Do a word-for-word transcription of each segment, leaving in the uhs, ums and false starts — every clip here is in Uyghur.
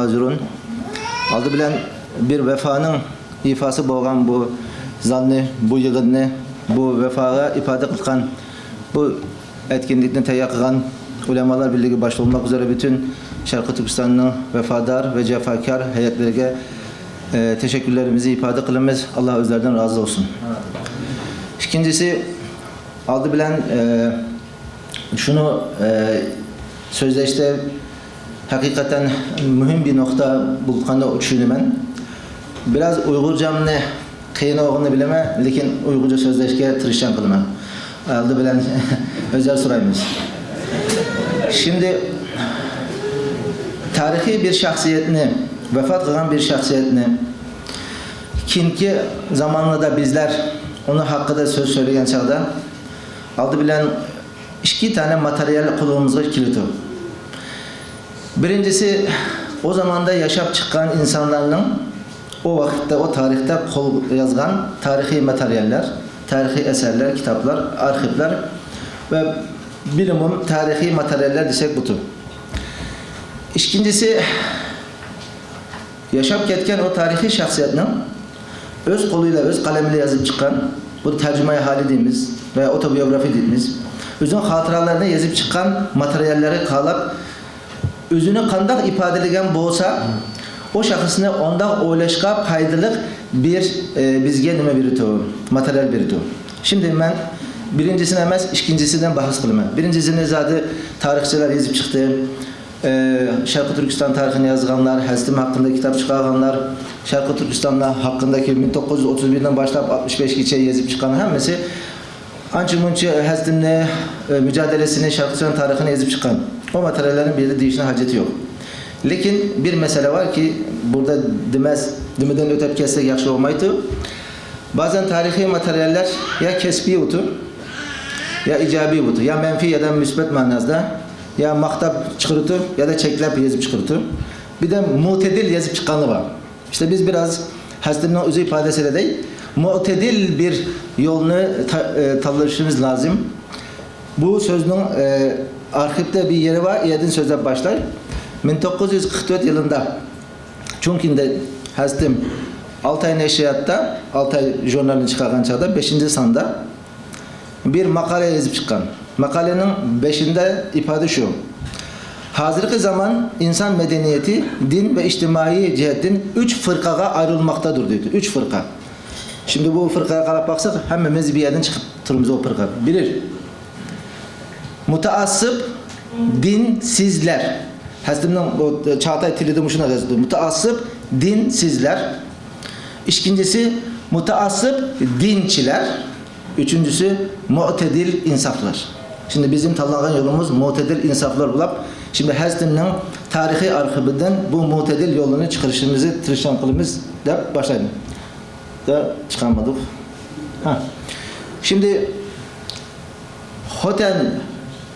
ھازىرۇن. ئالدى بىلەن بىر ۋەپانىڭ ئىپاسى بولغان بۇ زالنى، بۇ يىغىننى، بۇ ۋەپاغا ئىپادە قىلغان بۇ ئەتكىنلىكنى تەييار قىلغان ئۆلەمالار بىرلىكى باشتا ئولماق ئۈزرە پۈتۈن شەرقىي تۈركىستاننىڭ ۋەپادار ۋە جاپاكار ھەيئەتلىرىگە، ئە، تەشەككۈرلىرىمىزنى ئىپادە قىلىمىز. ئاللا ئۆزلەردىن رازى بولسۇن. ئىككىنچىسى، ئالدى بىلەن، ئە، شۇنى، ئە، سۆزلەشتە ھەقىقەتەن مۇھىم بىر نۇقتا بولغاندا چۈشىنىمەن. بىراز ئۇيغۇرجامنى قىيىن بولغىنىنى بىلىمەن، لېكىن ئۇيغۇرجا سۆزلەشكە تىرىشچان قىلىمەن. ئالدى بىلەن ئۆزەر سورايمىز. شىمدى تارىخىي بىر شەخسىيەتنى، ۋەپات قىلغان بىر شەخسىيەتنى كېيىنكى زامانلاردا بىزلەر ئۇنىڭ ھەققىدە سۆز سۆزلىگەن چاغدا ئالدى بىلەن ئىككى تانە ماتېرىيال قولىمىزغا كېلىدۇ. بىرىنچىسى، ئۇ زاماندا ياشاپ چىققان ئىنسانلارنىڭ ئۇ ۋاقىتتا، ئۇ تارىختا قول يازغان تارىخىي ماتېرىياللار، تارىخىي ئەسەرلەر، كىتابلار، ئارخىپلار ۋە بىلىمۇم تارىخىي ماتېرىياللار دېسەك بولىدۇ. ئىككىنچىسى، ياشاپ كەتكەن ئۇ تارىخىي شەخسىيەتنىڭ ئۆز قولى بىلەن، ئۆز قەلىمى بىلەن يېزىپ چىققان، بۇ تەرجىمە ھالى دەيمىز ۋە ئوتوبىيوگرافىيە دەيمىز. ئۆزىنىڭ خاتىرىلىرىنى يېزىپ چىققان ماتېرىياللارغا قاراپ، ئۆزىنى قانداق ئىپادىلىگەن بولسا، ئۇ شەخسنى ئۇنداق ئويلاشقا پايدىلىق بىر، ئە، بىزگە نېمە بېرىدۇ؟ ماتېرىيال بېرىدۇ. شىمدى مەن بىرىنچىسىنى ئەمەس، ئىككىنچىسىدىن بەھس قىلىمەن. بىرىنچىسىنى زادى تارىخچىلار يېزىپ چىقتى. ئى، شەرقىي تۈركىستان تارىخىنى يازغانلار، ھەزرىتىم ھەققىندە كىتاب چىقارغانلار، شەرقىي تۈركىستاندا ھەققىندىكى مىڭ توققۇز يۈز ئوتتۇز بىردىن باشلاپ ئاتمىش بەشكىچە يېزىپ چىققان ھەممىسى ئانچە مۇنچە ھەزرىتىمنى، ئى، مۇجادىلىسىنى، شەرقىي تۈركىستان تارىخىنى يېزىپ چىققان. ئۇ ماتېرىياللارنى بۇ يەردە دېيىشنىڭ ھاجىتى يوق. لېكىن بىر مەسىلە باركى، بۇردا دېمەس، دېمىدىن ئۆتۈپ كەتسەك ياخشى بولمايدۇ. بەزەن تارىخىي ماتېرىياللار يا كەسپىي بولىدۇ، يا ئىجابىي بولىدۇ، يا مەنپىي يا دا مۇسبەت مەناسىدا، يا ماختاپ چىقىرىدۇ، يا دا چەكلەپ يېزىپ چىقىرىدۇ. بىر دە مۇتەدىل يېزىپ چىققانلار بار. ئىشتە بىز بىراز ھەزرىتىمنىڭ ئۆزى ئىپادىسىدە دەي، مۇتەدىل بىر يولنى تا-، ئى، تاللىشىمىز لازىم. بۇ سۆزنىڭ، ئى، ئارخىپتا بىر يېرى بار، ئۇ يەردىن سۆزلەپ باشلاي. مىڭ توققۇز يۈز قىرىق تۆت يىلىندا چۇڭكىندا ھەزرىتىم ئالتاي نەشرىياتتا، ئالتاي ژۇرنالىنى چىقارغان چاغدا بەشىنچى ساندا بىر ماقالە يېزىپ چىققان. ماقالىنىڭ بېشىدا ئىپادە شۇ: «ھازىرقى زامان ئىنسان مەدەنىيىتى دىن ۋە ئىجتىمائىي جەھەتتىن ئۈچ فىرقىغا ئايرىلماقتىدۇر» دەيدۇ. ئۈچ فىرقە. شىمدى بۇ فىرقىگە قاراپ باقساق، ھەممىمىز بىر يەردىن چىقىپ تۇرىمىز ئۇ فىرقە. بىرى، مۇتەئەسسىپ دىنسىزلەر. ھەزرىتىمنىڭ بۇ چاغاتاي تىلىدا مۇشۇنداق يازىدۇ. مۇتەئەسسىپ دىنسىزلەر. ئىككىنچىسى، مۇتەئەسسىپ دىنچىلەر. ئۈچىنچىسى، مۇئتەدىل ئىنسافلار. شىمدى بىزنىڭ تاللىغان يولىمىز مۇئتەدىل ئىنسافلار بولۇپ، شىمدى ھەزرىتىمنىڭ تارىخىي ئارخىپىدىن بۇ مۇئتەدىل يولىنى چىقىرىشىمىزنى تىرىشچان قىلىمىز دەپ باشلايمەن. دە چىقارمىدۇق. ھە. شىمدى خوتەن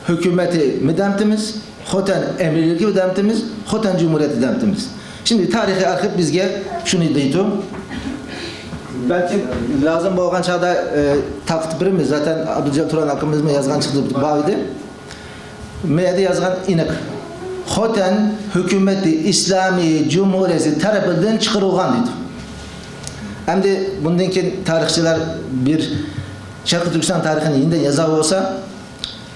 ھۆكۈمىتى مۇدەمتىمىز، خوتەن ئەمىرلىكى مۇدەمتىمىز، خوتەن جۇمھۇرىيىتى مۇدەمتىمىز. شىمدى تارىخىي ئارخىپ بىزگە شۇنى دەيدۇ. بەلكى لازىم بولغان چاغدا، ئى، تارقىتىپ بېرىمىز. زاتەن ئابدۇجەلىل تۇران ئاكىمىزمۇ يازغان چىقتى بار ئىدى. مۇ يەردە يازغان ئېنىق. خوتەن ھۆكۈمىتى ئىسلامىي جۇمھۇرىيىتى تەرىپىدىن چىقىرىلغان دەيدۇ. ئەمدى بۇندىن كېيىن تارىخچىلار بىر شەرقىي تۈركىستان تارىخىنى يېڭىدىن يازار بولسا،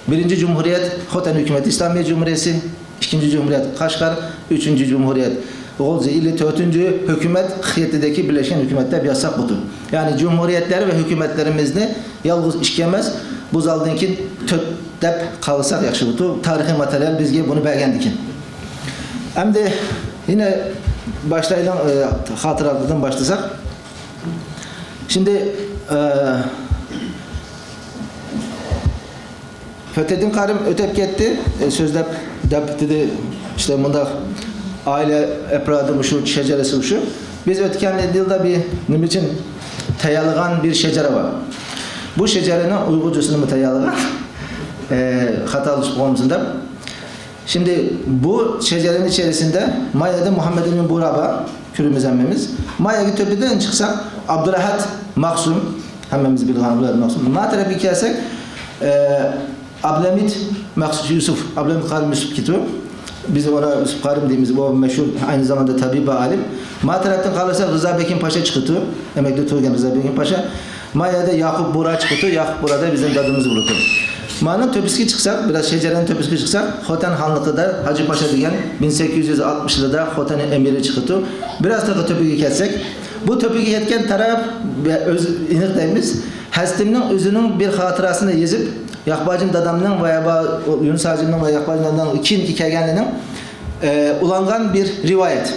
بىرىنچى جۇمھۇرىيەت خوتەن ھۆكۈمىتى ئىسلامىي جۇمھۇرىيىتى، ئىككىنچى جۇمھۇرىيەت قەشقەر، ئۈچىنچى جۇمھۇرىيەت غۇلجا ئىلى، تۆتىنچى ھۆكۈمەت خىتىدىكى بىرلەشكەن ھۆكۈمەت دەپ يازساق بولىدۇ. يەنى جۇمھۇرىيەتلەر ۋە ھۆكۈمەتلىرىمىزنى يالغۇز ئىككى ئەمەس، بۇ زالدىن كېيىن تۆت دەپ قالساق ياخشى بولىدۇ. تارىخىي ماتېرىيال بىزگە بۇنى بەرگەندىكىن. ئەمدى يەنە باشلايلى، ئى، خاتىرىلەردىن باشلىساق. شىمدى، ئى، فەتھىدىن قارىم ئۆتۈپ كەتتى، ئى، سۆزلەپ دەپ دېدى، ئىشتە مۇنداق ئائىلە ئەپرادى مۇشۇ، شەجەرىسى مۇشۇ. بىز ئۆتكەن يىلدا بىر نېمە ئۈچۈن تەييارلىغان بىر شەجەرە بار. بۇ شەجەرىنىڭ ئۇيغۇرچىسىنىمۇ تەييارلىغان، ئى، خاتالىشىپ قالمىسۇن دەپ. شىمدى بۇ شەجەرىنىڭ ئىچەرىسىندە ما يەردە مۇھەممەد ئىبن بۇرا بار، كۆرىمىز ھەممىمىز. ما يەرگە تۆپىدىن چىقساق، ئابدۇراھەت مەخسۇم، ھەممىمىز بىلىدىغان ئابدۇراھەت مەخسۇم. ما تەرەپكە كەلسەك، ئى، ئابلەمىت مەخسۇس يۈسۈف، ئابلەمىت قارىم يۈسۈف كېتىپ، Biz ona Yusuf Karim deymiz, o meşhur, aynı zamanda tabibi alim. Ma taraftan kalırsa Rıza Bekim Paşa çıkıtı, emekli Turgen Rıza Bekim Paşa. Ma yerde Yakup Bura çıkıtı, Yakup Bura da bizim dadımız buluttu. Ma'nın töpüsüge çıksak, biraz şecerenin töpüsüge çıksak, Hoten Hanlıkı da Hacı Paşa degen bin sekiz yüz altmış yılında Hoten'in emiri çıkıtı. Biraz daha töpüge ketsek, bu töpüge ketken taraf ve öz, inik deymiz, Hestimniň özüniň bir hatyrasynda ýazyp, Ýakbajym dadamnyň we ba-, Ýunus hajymnyň we Ýakbajym dadamnyň ikiniňki kelgenliginiň, e, ulangan bir riwaýat.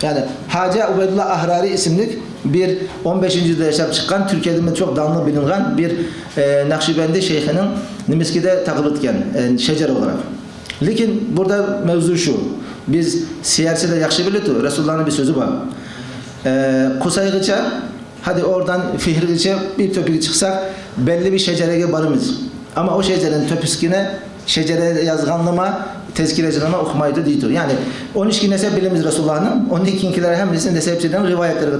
Ýagny Hajy Ubeýdulla Ahrari isimlik bir on beşinji ýylda ýaşap çykgan, Türkiýede çok daňly bilingen bir, e, Nakşibendi şeýhiniň nimesinde tapylyp gitgen, e, şejer olarak. Lekin burada mevzu şu. Biz siyerçiler ýagşy biledi, Resulullah'nyň bir sözü bar. E, Kusaýgyça Hadi oradan Fihrigacha bir töpüge çıksak, belli bir şecerege barımız. Ama o şecerenin töpüsküne şecere yazganlama, tezkirecileme okumaydı deydi. Yani on iki nesep bilimiz Resulullah'nın, on ikinkileri hemmesi nesepçilerin rivayetleri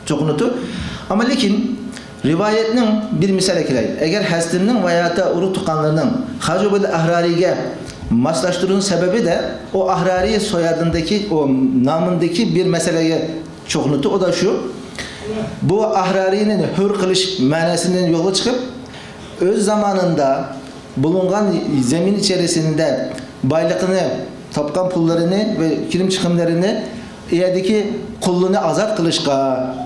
çokunuttu. Ama lekin rivayetniň bir misal ekiläý. Eger Hestimniň we ýa-da urug tukanlarynyň Hajy Ubeýdulla Ahrarige maslaştırıwynyň sebebi de o Ahrari soýadyndaki, o namyndaki bir meselege çokunuttu. O da şu, bu Ahrariniň hür kılış manasynyň ýola çykyp, öz zamanynda bulungan zemin içerisinde baýlygyny, tapgan pullaryny we kirim-çykymlaryny ýerdeki gulluny azat kylyşga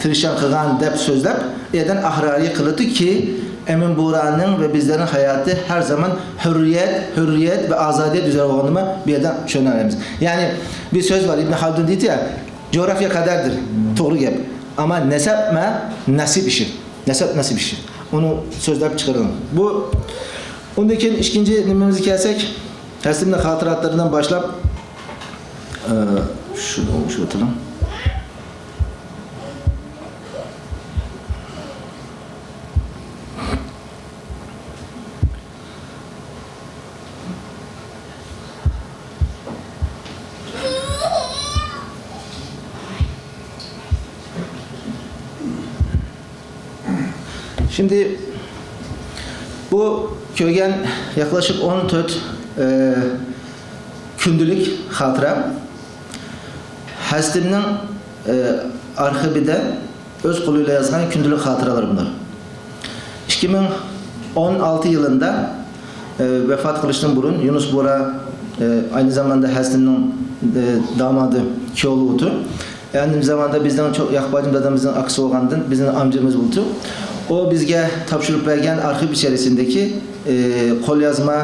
tirişýän kylgan dep sözläp, ýerden Ahrari kylypdy ki, Emin Buranyň we bizleriň haýaty her zaman hürriýet, hürriýet we azadyýet üzere bolanyny bu ýerden düşünebiliriz. Ýagny bir söz bar, Ibn Haldun diýdi ýa, Coğrafya kaderdir. Togry gep. Ama nesep me nasip işi. Nesep nasip işi. Onu sözläp çykaryň. Bu, ondan keyin ikinji nememize gelsek, Hestimniň hatyratlaryndan başlap, e, şu, şu oturyň. Şimdi bu kögen yaklaşık on dört, e, kündülük hatıra. Hestimniň, e, arhivinde öz goluyla yazgan kündülük hatıralar bunlar. İki bin on altı yılında, e, vefat kılıştan burun Yunus Bora, e, aynı zamanda Hestimniň, e, damadı, kiyowludy. Aynı zamanda bizden çok, Ýakbajym dadamyzyň akasy bolgandan bizden amcamyz boldy. O bizge tapşyryp bergen arhiv içerisindeki, e, qolyazma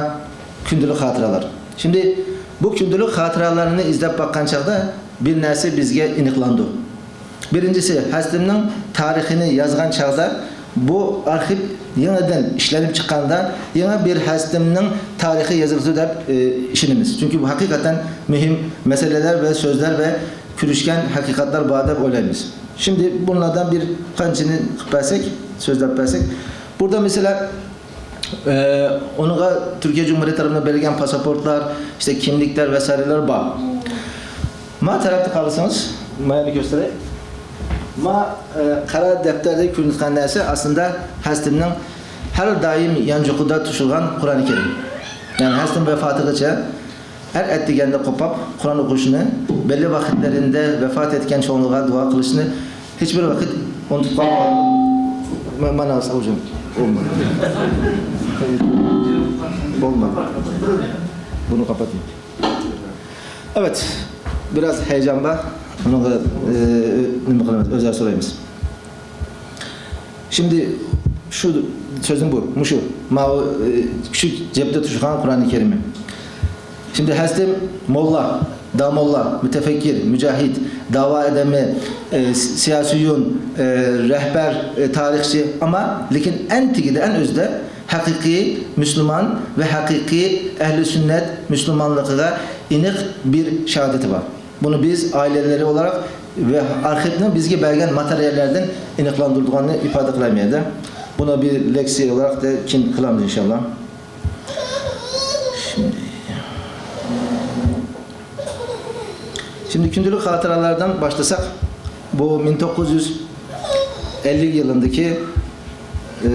kündülük hatıralar. Şimdi bu kündülük hatıralaryny izläp bakgan çagda bir närse bizge enyklandy. Birinjisi, Hestimniň taryhyny ýazgan çagda bu arhiw ýeňiden işlenip çykganda ýeňe bir Hestimniň taryhy ýazyldy dep, e, işenemiz. Çünki bu hakykatdan möhüm meseleler we sözler we kürüşgen hakykatlar bar dep oýlaýmyz. Şimdi bunlardan bir kançyny kyp bersek, sözläp bersek. Burada mesela, e, onuňa Türkiýe Cumhuriyeti tarapyndan berilgen pasaportlar, işte kimlikler vesaireler bar. Ma tarapda garasaňyz, ma ýerni göstereýin. Ma, e, gara depterde görünýän närse aslynda Hestimniň her daýym ýanjykyda tutulgan Kurany Kerim. Ýagny Hestim wefatygaça her etdigende gopap Kuran okuşyny, belli wagtlarynda wepat etgen çoňluga dua kylyşyny hiç bir wagt unutup galmaýan. Ma-, mana, hojam, bolmady. Bolmady. Bunu kapatyň. Evet, biraz heýjan bar. Muny, e, nima kylymyz, özler soraýmyz. Şimdi şu sözüm bu, muşu, mawy, e, küçük cepde tutuşkan Kur'an-ı Kerim'i. Şimdi Hestim molla, damolla, mütefekkir, mücahit, dava edemi, e, si-, siyasiyun, e, rehber, e, tarihçi ama lekin en tigide, en özde hakyky müslüman we hakyky ehli sünnet müslümanlygyna inik bir şahadeti bar. Bunu biz aileleri olarak we arhivniň bizge bergen materiallerden enyklandyrdygyny ifade kylaýmaýan-da. Buna bir leksiýa olarak da kin kylamyz inşallah. Şimdi, şimdi gündelik hatıralardan başlasak, bu bin dokuz yüz elli yılındaki, e,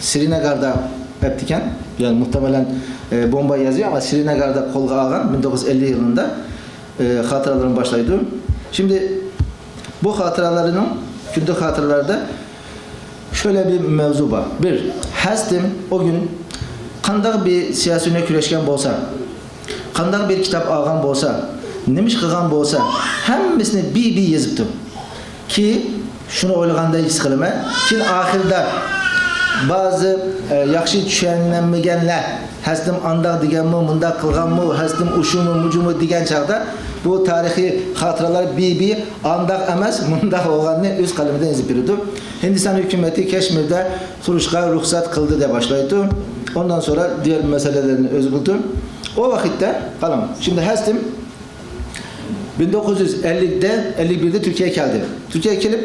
Srinagarda eptiken, yani muhtemelen ئە، بومباي يازىدۇ، ئەمما سرىناگاردا قولغا ئالغان، مىڭ توققۇز يۈز ئەللىك يىلىدا، ئە، خاتىرىلىرىنى باشلايدۇ. شىمدى بۇ خاتىرىلىرىنىڭ، كۈندىلىك خاتىرىلەردە شۇنداق بىر مەۋزۇ بار. بىر، ھەستىم ئۇ كۈن قانداق بىر سىياسىيونى كۈرەشكەن بولسا، قانداق بىر كىتاب ئالغان بولسا، نېمە ئىش قىلغان بولسا، ھەممىسىنى بىر-بىر يېزىپتۇ. كېيىن شۇنى ئويلىغاندا ھېس قىلىمەن. كېيىن ئاخىرىدا بەزى، ئە، ياخشى چۈشەنمىگەنلەر، ھەستىم ئانداق دېگەنمۇ، مۇنداق قىلغانمۇ، ھەستىم ئۇشۇمۇ، مۇجۇمۇ دېگەن چاغدا بۇ تارىخىي خاتىرىلەر بىر-بىر ئانداق ئەمەس، مۇنداق بولغاننى ئۆز قەلىمىدىن يېزىپ بېرىدۇ. ھىندىستان ھۆكۈمىتى كەشمىردە تۇرۇشقا رۇخسەت قىلدى دەپ باشلايدۇ. ئوندان سورا دىگەر مەسىلىلەرنى ئۆزى قىلدى. ئۇ ۋاقىتتا، قاراڭ، شىمدى ھەستىم مىڭ توققۇز يۈز ئەللىكتە، ئەللىك بىردە تۈركىيەگە كەلدى. تۈركىيەگە كېلىپ،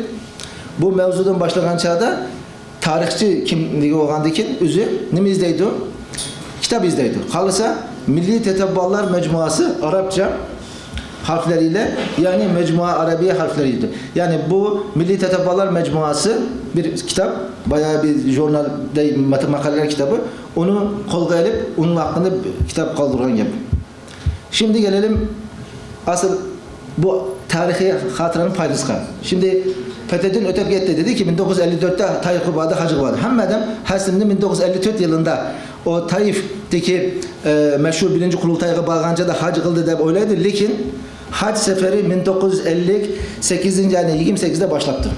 بۇ مەۋزۇدىن باشلىغان چاغدا تارىخچى كىملىكى بولغاندىن كېيىن ئۆزى نېمە ئىزدەيدۇ؟ كىتاب ئىزدەيدۇ. خالىسا مىللىي تەتەببۇئاتلار مەجمۇئاسى ئارابچە ھەرپلەر ئىلە، يەنى مەجمۇئە ئەرەبىيە ھەرپلەر ئىدى. يەنى بۇ مىللىي تەتەببۇئاتلار مەجمۇئاسى بىر كىتاب، بايا بىر ژۇرنال دەي، مەت-، ماقالىلەر كىتابى. ئۇنى قولغا ئېلىپ، ئۇنىڭ ھەققىدە كىتاب قالدۇرغان گەپ. شىمدى گېلەيلى ئاسىل بۇ تارىخىي خاتىرىنىڭ پايدىسىغا. شىمدى پەتھەددىن ئۆتەپ كەتتى، دېدىكى، مىڭ توققۇز يۈز ئەللىك تۆتتە تايىفقا باردى، ھاجغا باردى. ھەممە ئادەم ھەستىمنى مىڭ توققۇز يۈز ئەللىك تۆت يىلىدا ئۇ تايىفتىكى، ئە، مەشھۇر بىرىنچى قۇرۇلتايغا بارغانچە ھاج قىلدى دەپ ئويلايدۇ، لېكىن ھاج سەپىرى مىڭ توققۇز يۈز ئەللىك سەككىزىنچى ئاينىڭ يىگىرمە سەككىزىدە باشلاپتۇ.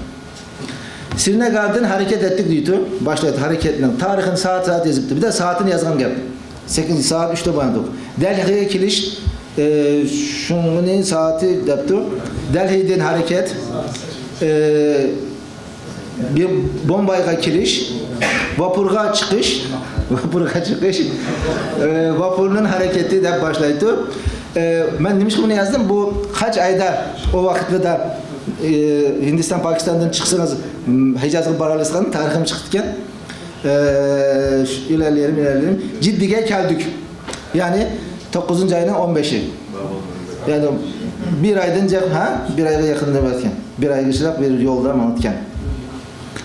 سرىناگاردىن ھەرىكەت ئەتتۇق دەيدۇ. باشلايدۇ ھەرىكەتنىڭ. تارىخىنى سائەت-سائەت يېزىپتۇ. بىر دە سائىتىنى يازغان گەپ. سەككىزىنچى سائەت ئۈچتە باراتتۇق. دەلھىگە كېلىش، ئى، شۇڭنى سائىتى دەپتۇ. دەلھىدىن ھەرىكەت، ئى، بىر بومبايغا كېلىش، ۋاپۇرغا چىقىش، ۋاپۇرغا چىقىش، ئى، ۋاپۇرنىڭ ھەرىكىتى دەپ باشلايدۇ. ئى، مەن نېمىشقا بۇنى يازدىم؟ بۇ قاچ ئايدا ئۇ ۋاقىتلىدا، ئى، ھىندىستان، پاكىستاندىن چىقسىڭىز، م، ھىجازغا بارالىسىغان تارىخىم چىقىپتىكەن. ئى، شۇ، ئىلەرلىيەلىم، ئىلەرلىيەلىم. جىددىگە كەلدۇك. يەنى توققۇزىنچى ئاينىڭ ئون بەشى. يەنى بىر ئايدىن جىق، ھە؟ بىر ئايغا يېقىن دەۋەتكەن. بىر ئايغا يېقىنراق بىر يولدا ماڭىدىكەن.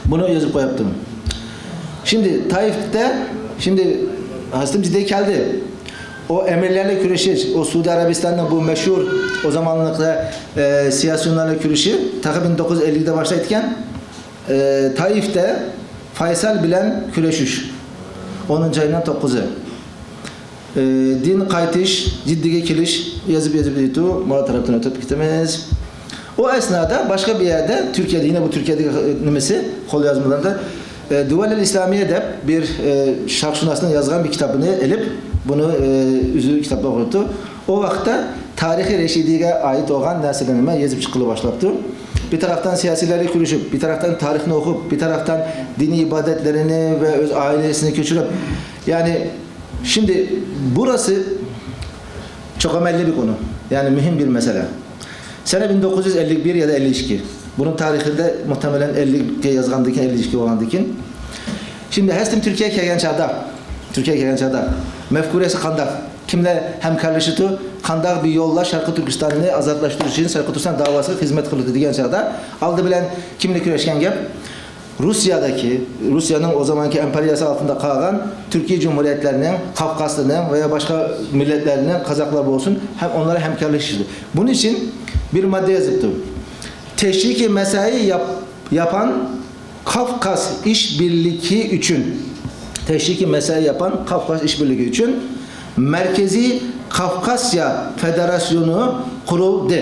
بۇنى يېزىپ قويۇپتىمەن. شىمدى تايىفتە، شىمدى ھەستىم جىددىگە كەلدى. ئۇ ئەمىرلەرلەر كۈرىشى، ئۇ سەئۇدى ئەرەبىستاننىڭ بۇ مەشھۇر ئۇ زامانلىقتا، ئە، سىياسىيونلارلا كۈرىشى تېخى مىڭ توققۇز يۈز ئەللىكتە باشلايدىكەن. ئە، تايىفتە فايسال بىلەن كۈرەشۈش. ئونىنچى ئاينىڭ توققۇزى. ئى، دىن قايتىش، جىددىگە كېلىش، يېزىپ، يېزىپ، يېزىپ، مانا تەرەپتىن ئۆتۈپ كېتىمىز. ئۇ ئەسنادا باشقا بىر يەردە، تۈركىيەدە، يەنە بۇ تۈركىيەدىكى، ئى، نېمىسى، قوليازمىلىرىدا، ئى، دۇۋەلىل ئىسلامىيە دەپ بىر، ئى، شەرقشۇناسنىڭ يازغان بىر كىتابىنى ئېلىپ، بۇنى، ئى، ئۆزى كىتابتا ئوقۇپتۇ. ئۇ ۋاقىتتا تارىخى رەشىدىگە ئائىت بولغان نەرسىلەرنى يېزىپ چىققىلى باشلاپتۇ. بىر تەرەپتىن سىياسىيلەرگە كۈرىشىپ، بىر تەرەپتىن تارىخنى ئوقۇپ، بىر تەرەپتىن دىنىي ئىبادەتلىرىنى ۋە ئۆز ئائىلىسىنى كۆچۈرۈپ، يەنى شىمدى بۇراسى چوقۇم ئەللىبىك ئۇنىڭ، يەنى مۇھىم بىر مەسىلە. سەنە مىڭ توققۇز يۈز ئەللىك بىر يا دا ئەللىك ئىككى. بۇنىڭ تارىخىدا مۇھتەمەلەن ئەللىككە يازغاندىكىن، ئەللىك ئىككى بولغاندىكىن. شىمدى ھەستىم تۈركىيەگە كەلگەن چاغدا، تۈركىيەگە كەلگەن چاغدا مەپكۇرەسى قانداق؟ كىملەر ھەمكارلىشىدۇ؟ قانداق بىر يوللار شەرقىي تۈركىستاننى ئازادلاشتۇرۇش ئۈچۈن شەرقىي تۈركىستان داۋاسىغا خىزمەت قىلىدۇ دېگەن چاغدا ئالدى بىلەن كىملەر كۈرەشكەن گەپ؟ روسىيەدىكى، روسىيەنىڭ ئۇ زامانكى ئىمپېرىيەسى ئالدىدا قالغان تۈركىي جۇمھۇرىيەتلەرنىڭ، قافقاسلارنىڭ ۋە يا باشقا مىللەتلەرنىڭ، قازاقلار بولسۇن، ھەم ئۇلار ھەمكارلىشىشىدۇ. بۇنىڭ ئۈچۈن بىر ماددا يېزىپتۇ. تەشۋىقىي مەسەئى ياپ-، ياپان كافكاس ئىشبىرلىكى ئۈچۈن، تەشۋىقىي مەسەئى ياپان كافكاس ئىشبىرلىكى ئۈچۈن مەركىزىي كافكاسىيە فېدېراتسىيونى قۇرۇلدى.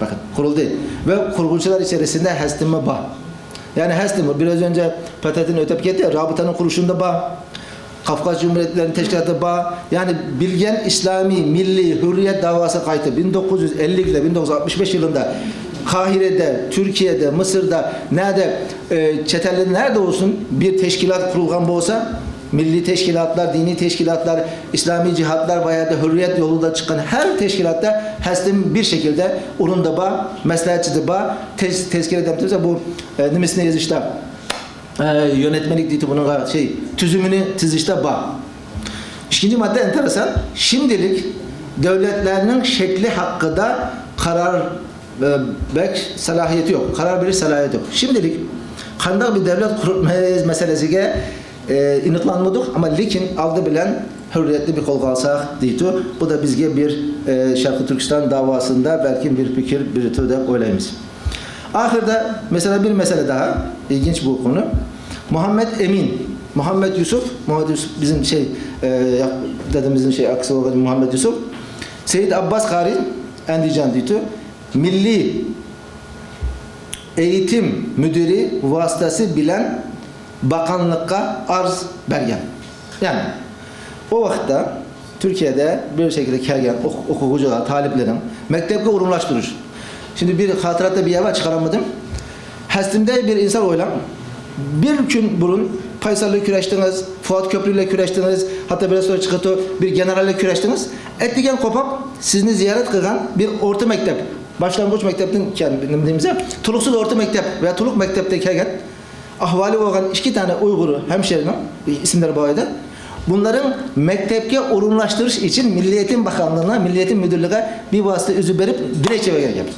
بەكىن، قۇرۇلدى. ۋە قۇرغۇچىلار ئىچەرىسىندە ھەستىممۇ بار. يەنى ھەستىممۇ، بىراز ئۆنجە پەتھەددىن ئۆتۈپ كەتتى، رابىتانىڭ قۇرۇلۇشىدا بار. قافقاز جۇمھۇرىيەتلىرىنىڭ تەشكىلاتى بار. يەنى بىلگەن ئىسلامىي مىللىي ھۆررىيەت داۋاسى قايتا مىڭ توققۇز يۈز ئەللىكلەر، مىڭ توققۇز يۈز ئاتمىش بەش يىلىدا قاھىرەدە، تۈركىيەدە، مىسىردا، نەدە، ئى، چەت ئەلدە نەدە بولسۇن، بىر تەشكىلات قۇرۇلغان بولسا، مىللىي تەشكىلاتلار، دىنىي تەشكىلاتلار، ئىسلامىي جىھادلار ۋە يەنە ھۆررىيەت يولىدا چىققان ھەر تەشكىلاتتا ھەستىم بىر شەكىلدە ئورنىدا بار، مەسلىھەتچىدە بار، تەز-، تەزكىرە دەپ تۇرسا بۇ، ئى، نېمىسىنى يېزىشتا، ئە، يۆنەتمىلىك دەيدۇ بۇنىڭغا، شەي، تۈزۈمىنى تۈزۈشتە بار. ئىككىنچى ماددا ئىنتايىن ئاسان. شىمدىلىك دۆلەتلەرنىڭ شەكلى ھەققىدە قارار، ئە، بەك سالاھىيىتى يوق. قارار بېرىش سالاھىيىتى يوق. شىمدىلىك قانداق بىر دۆلەت قۇرۇپ مەسىلىسىگە، ئە، ئېنىقلانمىدۇق. ئەمما لېكىن ئالدى بىلەن ھۆررىيەتنى بىر قولغا ئالساق دەيدۇ. بۇ دا بىزگە بىر، ئە، شەرقىي تۈركىستان داۋاسىندا بەلكىم بىر پىكىر بېرىدۇ دەپ ئويلايمىز. ئاخىرىدا، مەسىلەن، بىر مەسىلە داھا، ئىلگىنچ بۇ قونۇ. مۇھەممەد ئەمىن، مۇھەممەد يۈسۈپ، مۇھەممەد يۈسۈپ بىزنىڭ شەي، ئە، ياق-، دادىمىزنىڭ شەي ئاكىسى بولغان مۇھەممەد يۈسۈپ. سەيىد ئابباس قارى، ئەندىجان دەيدۇ. مىللىي ئېيتىم مۇدىرى ۋاسىتىسى بىلەن باقانلىققا ئارز بەرگەن. يەنى، ئۇ ۋاقىتتا تۈركىيەدە بىر شەكىلدە كەلگەن ئوق-، ئوقۇغۇچىلار، تالىپلىرىنىڭ مەكتەپكە ئورۇنلاشتۇرۇش. شۇنداق بىر خاتىرەتتە بىر يەر بار، چىقارالمىدىم. ھەستىمدە بىر ئىنسان ئويلاڭ. بىر كۈن بۇرۇن پايساللار كۈرەشتىڭىز، فۇئاد كۆپرى بىلەن كۈرەشتىڭىز، ھەتتا بىر سۆز چىقىپتۇ، بىر گېنېرال بىلەن كۈرەشتىڭىز. ئەتىگەن قوپۇپ، سىزنى زىيارەت قىلغان بىر ئورتا مەكتەپ، باشلانغۇچ مەكتەپتىن كەل-، نېمە دەيمىز، تولۇقسىز ئورتا مەكتەپ ۋە تولۇق مەكتەپتىن كەلگەن ئەھۋالى بولغان ئىككى دانە ئۇيغۇر ھەمشىرىنىڭ ئىسىملىرى بار ئىدى. بۇلارنىڭ مەكتەپكە ئورۇنلاشتۇرۇش ئۈچۈن مىللىي ئېيتىم باقانلىقىنىڭ، مىللىي ئېيتىم مۇدىرلىقىغا بىۋاسىتە ئۆزى بېرىپ، دىلەكچە بەرگەن گەپ.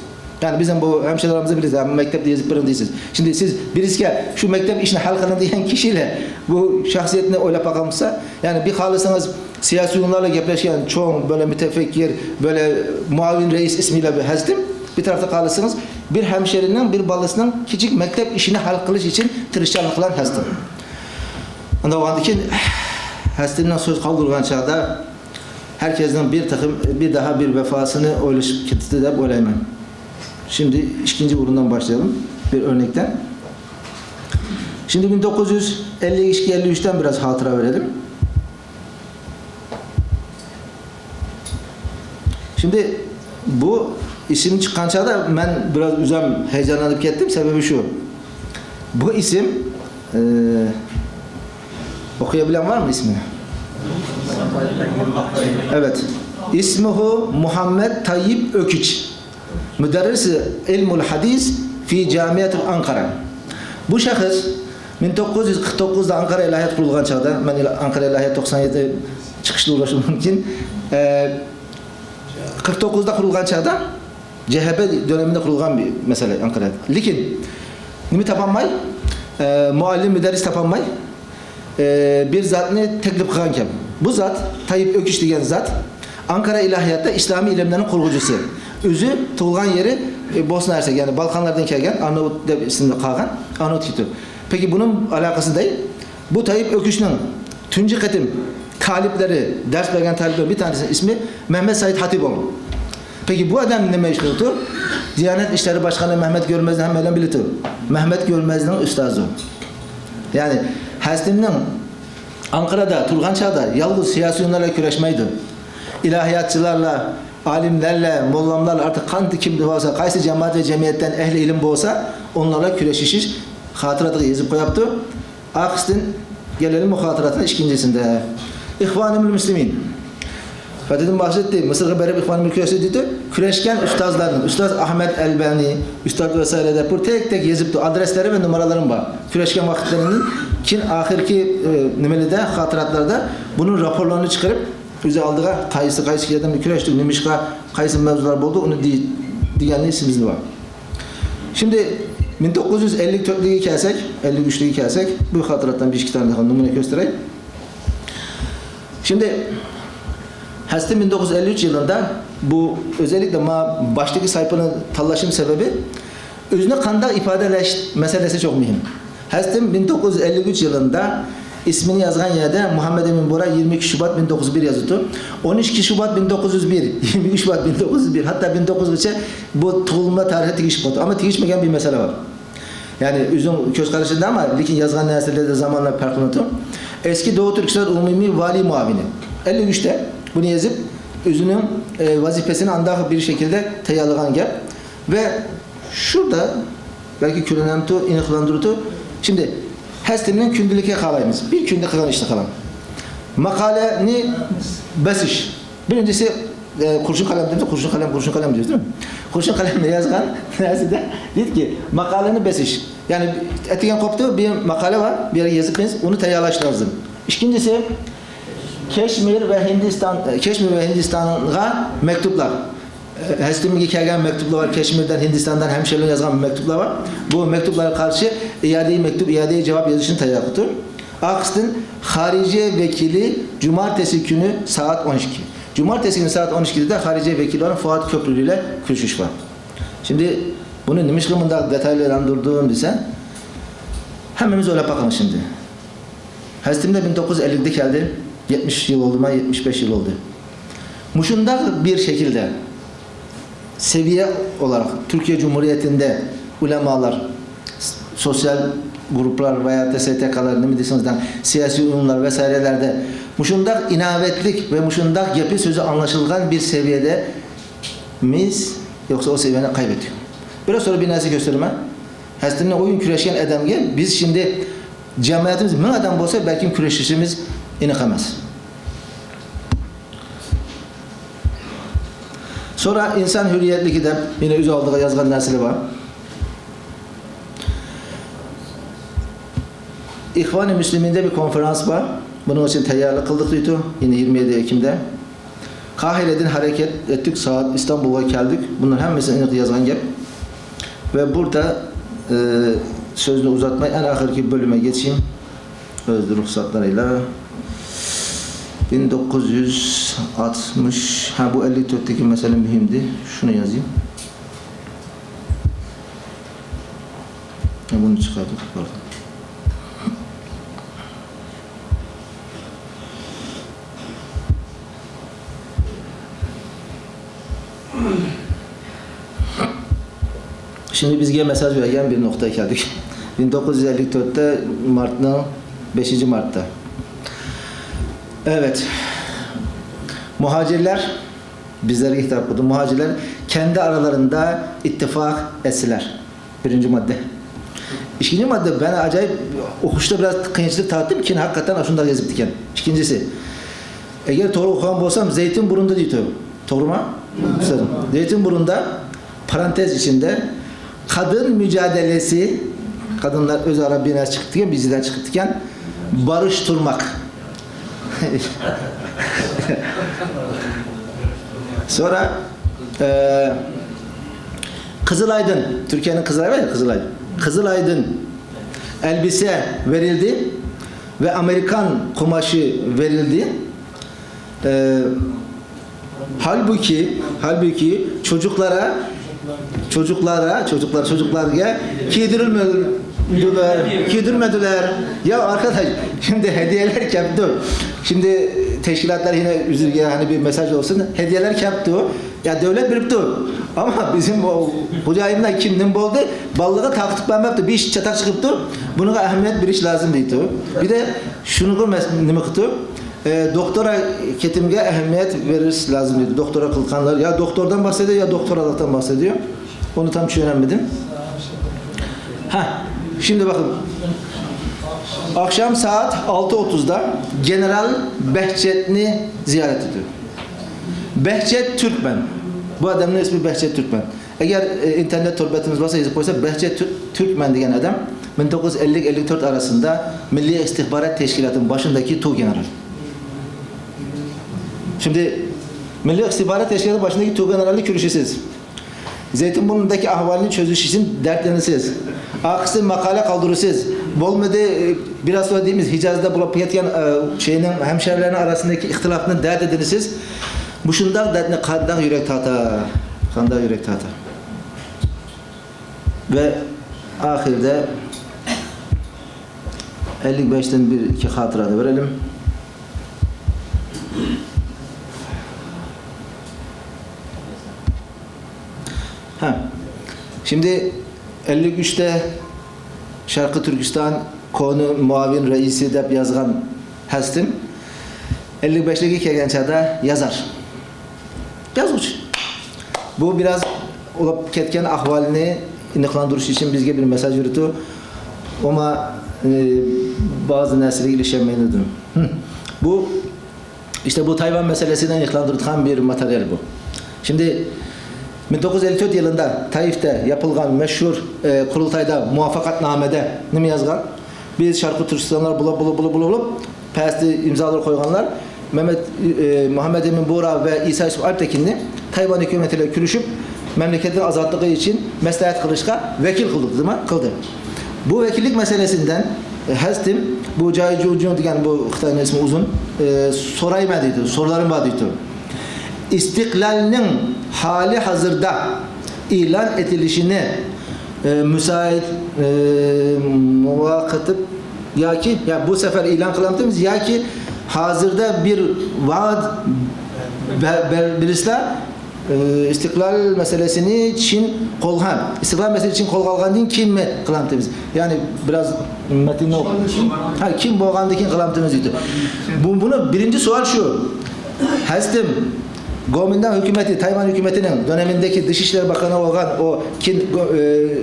يەنى بىزنىڭ بۇ ھەمشىرىلىرىمىزنى بىلىسىز، ھەممە مەكتەپتە يېزىپ بېرىڭ دەيسىز. شۇنداق سىز بىرىسىگە شۇ مەكتەپ ئىشىنى ھەل قىلىڭ دېگەن كىشىلەر بۇ شەخسىيەتنى ئويلاپ باقالمىسا، يەنى بىر خالىسىڭىز سىياسىيونلارلا گەپلەشكەن چوڭ، بۆلە مۇتەفەككىر، بۆلە مۇئاۋىن رەئىس ئىسمىلا بىر ھەستىم، بىر تەرەپتە قالسىڭىز، بىر ھەمشىرىنىڭ، بىر بالىسىنىڭ كىچىك مەكتەپ ئىشىنى ھەل قىلىش ئۈچۈن تىرىشچانلىق قىلغان ھەستىم. ئاندىن كېيىن ھەستىمنىڭ سۆز قالدۇرغان چاغدا ھەر كەسنىڭ بىر تېخىم، بىر داھا بىر ۋەپاسىنى ئويلىشىپ كېتىدۇ دەپ ئويلايمەن. شۇنداق ئىككىنچى ئورۇندىن باشلايلى، بىر ئۆرنەكتىن. شۇنداق مىڭ توققۇز يۈز ئەللىك ئىككى ئەللىك ئۈچتىن بىراز خاتىرە بېرەيلى. شۇنداق بۇ ئىسىم چىققان چاغدا مەن بىراز ئۆزۈم ھەيجانلىنىپ كەتتىم. سەۋەبى شۇ. بۇ ئىسىم، ئە، ئوقۇيا بىلەن بارمۇ ئىسمىنى؟ ئەۋەت. ئىسمىھۇ مۇھەممەد تايىپ ئۆكۈچ. مۇدەررىس ئىلمۇل ھەدىس فى جامىئەتىل ئانقارا. بۇ شەخس مىڭ توققۇز يۈز قىرىق توققۇزدا ئانقارا ئىلاھىيات قۇرۇلغان چاغدا، مەن ئىلا-، ئانقارا ئىلاھىيات توقسان يەتتە چىقىشتا ئۇرۇشۇم مۇمكىن. ئە، قىرىق توققۇزدا قۇرۇلغان چاغدا جەھەپە دۆنىمىندە قۇرۇلغان بىر مەسىلە ئانقارا. لېكىن نېمە تاپالماي، ئە، مۇئەللىم، مۇدەررىس تاپالماي، ئە، بىر زاتنى تەكلىپ قىلغانكەن. بۇ زات، تايىپ ئۆكۈش دېگەن زات، ئانقارا ئىلاھىياتتا ئىسلامىي ئىلىملەرنىڭ قۇرغۇچىسى. ئۆزى تۇغۇلغان يېرى، ئە، بوسنا ھەرسەك، يەنى بالقانلاردىن كەلگەن، ئارناۋۇت دەپ ئىسىمدە قالغان، ئارناۋۇت كېتىپ. پېكى بۇنىڭ ئالاقىسى دەي، بۇ تايىپ ئۆكۈشنىڭ تۇنجى قېتىم تالىپلىرى، دەرس بەرگەن تالىپلىرى بىر تانىسىنىڭ ئىسمى مەمەت سايىت ھاتىپ بولغان. پېكى بۇ ئادەم نېمە ئىش قىلىپتۇ؟ دىيانەت ئىشلىرى باشقارما مەمەت گۆرمەزنى ھەممەيلەن بىلىدۇ. مەمەت گۆرمەزنىڭ ئۇستازى. يەنى ھەستىمنىڭ ئانقىرىدا تۇرغان چاغدا يالغۇز سىياسىيونلار بىلەن كۈرەشمەيدۇ. ئىلاھىياتچىلارلا، ئالىملەرلە، موللاملارلا، ئارتۇق قانچە كىم بولسا، قايسى جامائەت ۋە جەمئىيەتتىن ئەھلى ئىلىم بولسا، ئۇلارلا كۈرەشىش خاتىرىسىگە يېزىپ قويۇپتۇ. ئاخىرسىدىن كېلەيلى مۇخاتىراتنىڭ ئىككىنچىسىدە. ئىخۋانىمۇل مۇسلىمىن. فەتىدىن باشلىدى، مىسىرغا بېرىپ ئىخۋانىمۇل كۈرەشتى دېدى. كۈرەشكەن ئۇستازلارنىڭ، ئۇستاز ئەھمەد ئەلبانى، ئۇستاز ۋەسائىلە دەپ بۇ تەك-تەك يېزىپتۇ. ئادرېسلىرى ۋە نومۇرلىرىمۇ بار. كۈرەشكەن ۋاقىتلىرىنىڭ كېيىن ئاخىرقى، ئى، نېمىلىدە، خاتىراتلاردا بۇنىڭ راپورلىرىنى چىقىرىپ، ئۆزى ئالدىغا قايسى، قايسى يەردە كۈرەشتى، نېمىشقا، قايسى مەۋزۇلار بولدى، ئۇنى دېي-، دېگەننى ئېسىمىزدە بار. شۇندى مىڭ توققۇز يۈز ئەللىك تۆتلۈككە كەلسەك، ئەللىك ئۈچلۈككە كەلسەك، بۇ خاتىراتتىن بىر ئىككى دانە نومۇنە كۆستۈرەي. شۇندى ھەستە مىڭ توققۇز يۈز ئەللىك ئۈچ يىلىندا بۇ ئۆزەللىكلە ما باشتىكى سايپىنى تاللاشنىڭ سەۋەبى، ئۆزىنى قانداق ئىپادىلەش مەسىلىسى چوق مۇھىم. ھەستىم مىڭ توققۇز يۈز ئەللىك ئۈچ يىلىندا ئىسمىنى يازغان يەردە مۇھەممەد ئەمىن بورا يىگىرمە ئىككى شۇبات مىڭ توققۇز يۈز بىر يازىپتۇ. ئون ئىككى شۇبات مىڭ توققۇز يۈز بىر، يىگىرمە ئۈچ شۇبات مىڭ توققۇز يۈز بىر، ھەتتا مىڭ توققۇز يۈزگىچە بۇ تۇغۇلما تارىخى تېگىشىپ قالدى. ئەمما تېگىشمىگەن بىر مەسىلە بار. يەنى ئۆزىنىڭ كۆز قارىشىدا، ئەمما لېكىن يازغان نەرسىلىرىدە زامانلار پەرقلىنىدۇ. ئەسكى دوغۇ تۈركىستان ئومۇمىي ۋالىي مۇئاۋىنى. ئەللىك ئۈچتە بۇنى يېزىپ، ئۆزىنىڭ، ئە، ۋەزىپىسىنى ئانداق بىر شەكىلدە تەييارلىغان گەپ. ۋە شۇدا بەلكى كۆرۈنەمتۇ، ئېنىقلاندۇرۇتۇ. شۇندى ھەستىمنىڭ كۈندىلىكىگە قارايمىز. بىر كۈندە قىلغان ئىشنى قىلىڭ. ماقالىنى بېسىش. بىرىنچىسى، ئە، قۇرشۇن قەلەم دېدى، قۇرشۇن قەلەم، قۇرشۇن قەلەم دېدى. قۇرشۇن قەلەمنى يازغان نەرسىدە دېدىكى، ماقالىنى بېسىش. يەنى ئەتىگەن قوپتۇ، بىر ماقالە بار، بىر يەرگە يېزىپ قويىسىز، ئۇنى تەييارلاش لازىم. ئىككىنچىسى، كەشمىر ۋە ھىندىستان، كەشمىر ۋە ھىندىستانغا مەكتۇبلار. ھەستىمگە كەلگەن مەكتۇپلار بار، كەشمىردىن، ھىندىستاندىن ھەمشىرىلەرگە يازغان مەكتۇپلار بار. بۇ مەكتۇپلارغا قارشى ئىئادىيە مەكتۇپ، ئىئادىيە جاۋاب يېزىشنى تەييار قىلىپتۇ. ئارقىسىدىن خارىجىيە ۋەكىلى جۇمارتەسى كۈنى سائەت ئون ئىككى. جۇمارتەسى كۈنى سائەت ئون ئىككىدە خارىجىيە ۋەكىلى بىلەن فۇئاد كۆپرىلى بىلەن كۆرۈشۈش بار. شىمدى بۇنى نېمىشقا مۇنداق دېتاللاندۇردۇم دېسە، ھەممىمىز ئويلاپ باقىمىز شىمدى. ھەزرىتىم دە مىڭ توققۇز يۈز ئەللىكتە كەلدى. يەتمىش يىل بولدىما؟ يەتمىش بەش يىل بولدى. مۇشۇنداق بىر شەكىلدە سەۋىيە ئولاراق تۈركىيە جۇمھۇرىيىتىندە ئۆلەمالار، سوتسىيال گۇرۇپپىلار ۋە يا تە سە تە كالار، نېمە دېسىڭىز دەڭ، سىياسىي ئۇيۇملار ۋەسائىلەردە مۇشۇنداق ئىناۋەتلىك ۋە مۇشۇنداق گېپى سۆزى ئاڭلىشىلغان بىر سەۋىيەدە مىز يوقسا ئۇ سەۋىيەنى قايبەتتۇق. بىراز سورا بىر نەرسە كۆستۈرىمەن. ھەزرىتىمنى ئويۇن كۈرەشكەن ئادەمگە بىز شىمدى جەمئىيىتىمىز مىڭ ئادەم بولسا بەلكىم كۈرەشىشىمىز ئېنىق ئەمەس. سورا ئىنسان ھۆرىيەتلىكى دەپ يەنە ئۆز ئالدىغا يازغان نەرسىلىرى بار. ئىخۋانى مۇسلىمىندە بىر كونفېرانس بار. بۇنىڭ ئۈچۈن تەييارلىق قىلدۇق دەيدۇ. يەنە يىگىرمە يەتتە ئېكىمدە. قاھىرەدىن ھەرىكەت ئەتتۇق، سائەت ئىستانبۇلغا كەلدۇق. بۇنىڭ ھەممىسىنى ئېنىق يازغان گەپ. ۋە بۇردا، ئى، سۆزنى ئۇزارتماي، ئەڭ ئاخىرقى بۆلۈمگە يېتىشىم. ئۆز رۇخسەتلىرى بىلەن. مىڭ توققۇز يۈز ئاتمىش، ھە، بۇ ئەللىك تۆتتىكى مەسىلە مۇھىمدى. شۇنى يازايلى. ھە، بۇنى چىقاردۇق. شىمدى بىزگە مېساژ بەرگەن بىر نۇقتىغا كەلدۇق. مىڭ توققۇز يۈز ئەللىك تۆتتە مارتنىڭ بەشىنچى مارتتا. ئەۋەت. مۇھاجىرلار بىزلەرگە خىتاب قىلدى. مۇھاجىرلار كەندى ئارىلىرىندا ئىتتىپاق ئەتسىلەر. بىرىنچى ماددە. ئىككىنچى ماددە، مەن ئاجايىپ ئوقۇشتا بىراز قىيىنچىلىق تارتتىم، كېيىن ھەقىقەتەن ئاشۇنداق يېزىپتىكەن. ئىككىنچىسى، ئەگەر توغرا ئوقۇغان بولسام، زەيتۇن بۇرۇندا دەيدۇ. توغرىمۇ؟ زەيتۇن بۇرۇندا، پارانتېز ئىچىندە، قادىن مۇجادىلىسى، قادىنلار ئۆزئارا بىر نەرسە چىقىپتىكەن، بىزدىن چىقىپتىكەن، بارىشتۇرماق. سورا، ئە، قىزىل ئايدىن، تۈركىيەنىڭ قىزىل ئايدىنى، قىزىل ئايدىن. قىزىل ئايدىن ئەلبىسە بېرىلدى ۋە ئامېرىكان قۇماشى بېرىلدى. ئە، ھالبۇكى، ھالبۇكى چوجۇقلارا، چوجۇقلارا، چوجۇقلار، چوجۇقلارغا كىيدۈرمەدىلەر، كىيدۈرمەدىلەر. يا ئارقىداش، شىمدى ھەدىيەلەر كەپتۇ. شىمدى تەشكىلاتلار يەنە ئۆزىگە يەنە بىر مېساژ بولسۇن. ھەدىيەلەر كەپتۇ. يا دۆلەت بېرىپتۇ. ئەمما بىزنىڭ بۇ خوجايىنلار كىم نېمە بولدى؟ بالىلىرىغا تارقىتىپ بەرمەپتۇ. بىر ئىش چاتاق چىقىپتۇ. بۇنىڭغا ئەھمىيەت بېرىش لازىم دەيدۇ. بىر دە شۇنىڭغا مەس-، نېمە قىپتۇ؟ ئە، دوختورا كېتىمگە ئەھمىيەت بېرىش لازىم دەيدۇ. دوختورا قىلغانلار يا دوختوردىن باھسېدىيدۇ، يا دوختورالىقتىن باھسېدىيدۇ. ئۇنى تام چۈشىنەلمىدىم. ھە، شىمدى بېقىڭ. ئاخشام سائەت ئالتە ئوتتۇزدا گېنېرال بەھجەتنى زىيارەت ئېتىدۇ. بەھجەت تۈركمەن. بۇ ئادەمنىڭ ئىسمى بەھجەت تۈركمەن. ئەگەر، ئە، ئىنتېرنېت تور بېتىمىز بولسا يېزىپ قويسا، بەھجەت تۈر-، تۈركمەن دېگەن ئادەم مىڭ توققۇز يۈز ئەللىك ئەللىك تۆت ئارىسىندا مىللىي ئىستىخبارات تەشكىلاتىنىڭ باشىدىكى تۇ گېنېرال. شىمدى مىللىي ئىستىخبارات تەشكىلاتىنىڭ باشىدىكى تۇ گېنېرالنى كۆرۈشىسىز. زەيتۇنبۇرنۇدىكى ئەھۋالنى چۆزۈش ئۈچۈن دەردلىنىسىز. ئارقىسىدىن ماقالە قالدۇرىسىز. بولمىدى، بىراز سوڭرا دەيمىز، ھىجازدا بولۇپ كەتكەن، ئە، شەينىڭ، ھەمشەھىرلەرنىڭ ئارىسىدىكى ئىختىلاپنى دەردلىنىسىز. مۇشۇنداق دەردنى قانداق يۈرەك تارتا؟ قانداق يۈرەك تارتا؟ ۋە ئاخىرىدا ئەللىك بەشتىن بىر ئىككى خاتىرە دە بېرەيلى. ھە. شىمدى ئەللىك ئۈچتە شەرقىي تۈركىستان كونا مۇئاۋىن رەئىسى دەپ يازغان ھەزرىتىم ئەللىك بەشلىككە كەلگەن چاغدا يازار. يازغۇچى. بۇ بىراز بولۇپ كەتكەن ئەھۋالنى ئېنىقلاندۇرۇش ئۈچۈن بىزگە بىر مېساژ يۈرىتىدۇ. ئەمما، ئى، بەزى نەرسىلەرگە ئېرىشەلمەيدۇ. بۇ، ئىشتە بۇ تايۋان مەسىلىسىنى ئېنىقلاندۇرىدىغان بىر ماتېرىيال بۇ. شىمدى مىڭ توققۇز يۈز ئەللىك تۆت يىلىندا تايىفتا ياپىلغان مەشھۇر، ئى، قۇرۇلتايدا مۇۋەپپەقەتنامىدە نېمە يازغان؟ بىز شەرقىي تۈركىستانلار بولۇپ، بولۇپ، بولۇپ، بولۇپ، بولۇپ، پەستە ئىمزالار قويغانلار مەمەت، ئى، مۇھەممەد ئەمىن بۇغرا ۋە ئىسا يۈسۈپ ئالپتېكىننى تايۋان ھۆكۈمىتى بىلەن كۆرۈشۈپ، مەملىكەتنىڭ ئازادلىقى ئۈچۈن مەسلىھەت قىلىشقا ۋەكىل قىلدۇق، دېمە، قىلدى. بۇ ۋەكىللىك مەسىلىسىدىن ھەزتىم، بۇ جاي جۇجۇ دېگەن بۇ خىتاينىڭ ئىسمى ئۇزۇن. ئى، سورايمەن دەيدۇ، سورىلىرىم بار دەيدۇ. ئىستىقلالنىڭ ھالى ھازىردا ئېلان ئېتىلىشىنى، ئى، مۇسايىد، ئى، مۇۋاقىتىپ ياكى، يا بۇ سەپەر ئېلان قىلامتىمىز ياكى ھازىردا بىر ۋاقىت بە-، بە-، بىلىسىلەر، ئى، ئىستىقلال مەسىلىسىنى چىن قولغا، ئىستىقلال مەسىلىسىنى چىن قولغا ئالغاندىن كېيىنمۇ قىلامتىمىز. يەنى بىراز مەتننى ئوقۇ. ھە، كىم بولغاندىن كېيىن قىلامتىمىز دەيدۇ. بۇ، بۇنى بىرىنچى سوئال شۇ. ھەزتىم، گومىنداڭ ھۆكۈمىتى، تايمان ھۆكۈمىتىنىڭ دۆنىمىندىكى دىش ئىشلىرى باقىنى بولغان، ئۇ كىن، ئى،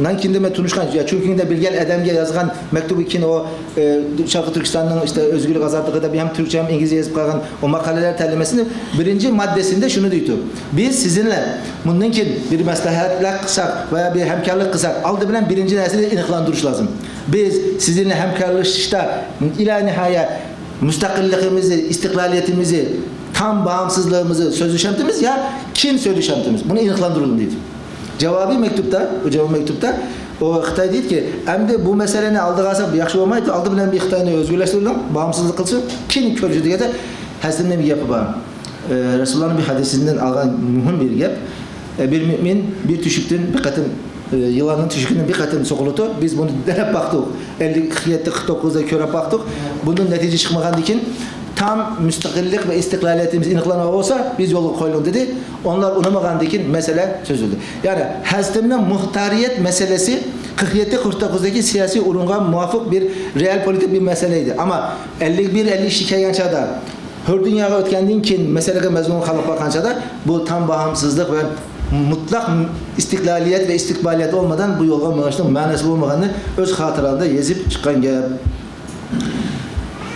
نانكىندە مەن تونۇشقان، يا چۈنكىندە بىلگەن ئادەمگە يازغان مەكتۇبى كىن، ئۇ ئى، شەرقىي تۈركىستاننىڭ ئىشتە ئۆزگۈرلۈك ئازادلىقى دەپ ھەم تۈركچە ھەم ئىنگلىزچە يېزىپ قالغان ئۇ ماقالىلەر تەرجىمىسىنى بىرىنچى ماددىسىندە شۇنى دەيدۇ. بىز سىزىنلەر مۇندىن كېيىن بىر مەسلىھەتلەر قىلساق ۋە بىر ھەمكارلىق قىلساق، ئالدى بىلەن بىرىنچى نەرسىنى ئېنىقلاندۇرۇش لازىم. بىز سىزىنلەر ھەمكارلىشىشتا ئىلا نىھايە مۇستەقىللىقىمىزنى، ئىستىقلالىيىتىمىزنى، تام باغىمسىزلىقىمىزنى سۆزلىشەمتىمىز يا كېيىن سۆزلىشەمتىمىز؟ بۇنى ئېنىقلاندۇرۇڭ دەيدۇ. جاۋابىي مەكتۇپتا، بۇ جاۋاب مەكتۇپتا ئۇ خىتاي دەيدىكى، ئەمدى بۇ مەسىلىنى ئالدىغا ئالساق ياخشى بولمايدۇ، ئالدى بىلەن بىر خىتاينى ئۆزگۈرلەشتۈرۈڭ، باغىمسىزلىق قىلسۇن، كېيىن كۆرۈشىدۇ دېگەندە، ھەزرىتىمنىڭ بىر گېپى بار. ئى، رەسۇلۇللانىڭ بىر ھەدىسىدىن ئالغان مۇھىم بىر گەپ. ئى، بىر مۆمىن بىر تۆشۈكتىن بىر قېتىم، ئى، يىلاننىڭ تۆشۈكىدىن بىر قېتىم سوقۇلىدۇ. بىز بۇنى دېنەپ باقتۇق. ئەللىك يەتتە، قىرىق توققۇزدا كۆرۈپ باقتۇق. بۇندىن نەتىجە چىقمىغاندىن كېيىن، تام مۇستەقىللىق ۋە ئىستىقلالىيىتىمىز ئېنىقلانغان بولسا، بىز يولغا قويۇلۇڭ دېدى. ئۇلار ئۇنىمىغاندىن كېيىن مەسىلە چۆزۈلدى. يەنى ھەزرىتىمنىڭ مۇختارىيەت مەسىلىسى قىرىق يەتتە، قىرىق توققۇزدىكى سىياسىي ئورۇنغا مۇۋاپىق بىر رېئال پولىتىك بىر مەسىلە ئىدى. ئەمما ئەللىك بىر، ئەللىك ئىككىگە كەلگەن چاغدا، ھۆر دۇنياغا ئۆتكەندىن كېيىن مەسىلىگە مەزمۇن قالاپ قالغان چاغدا، بۇ تام باغىمسىزلىق ۋە مۇتلەق ئىستىقلالىيەت ۋە ئىستىقبالىيەت بولمىغان بۇ يولغا مېڭىشنىڭ مەنىسى بولمىغانلىقىنى ئۆز خاتىرىلىرىمدە يېزىپ چىققان گەپ.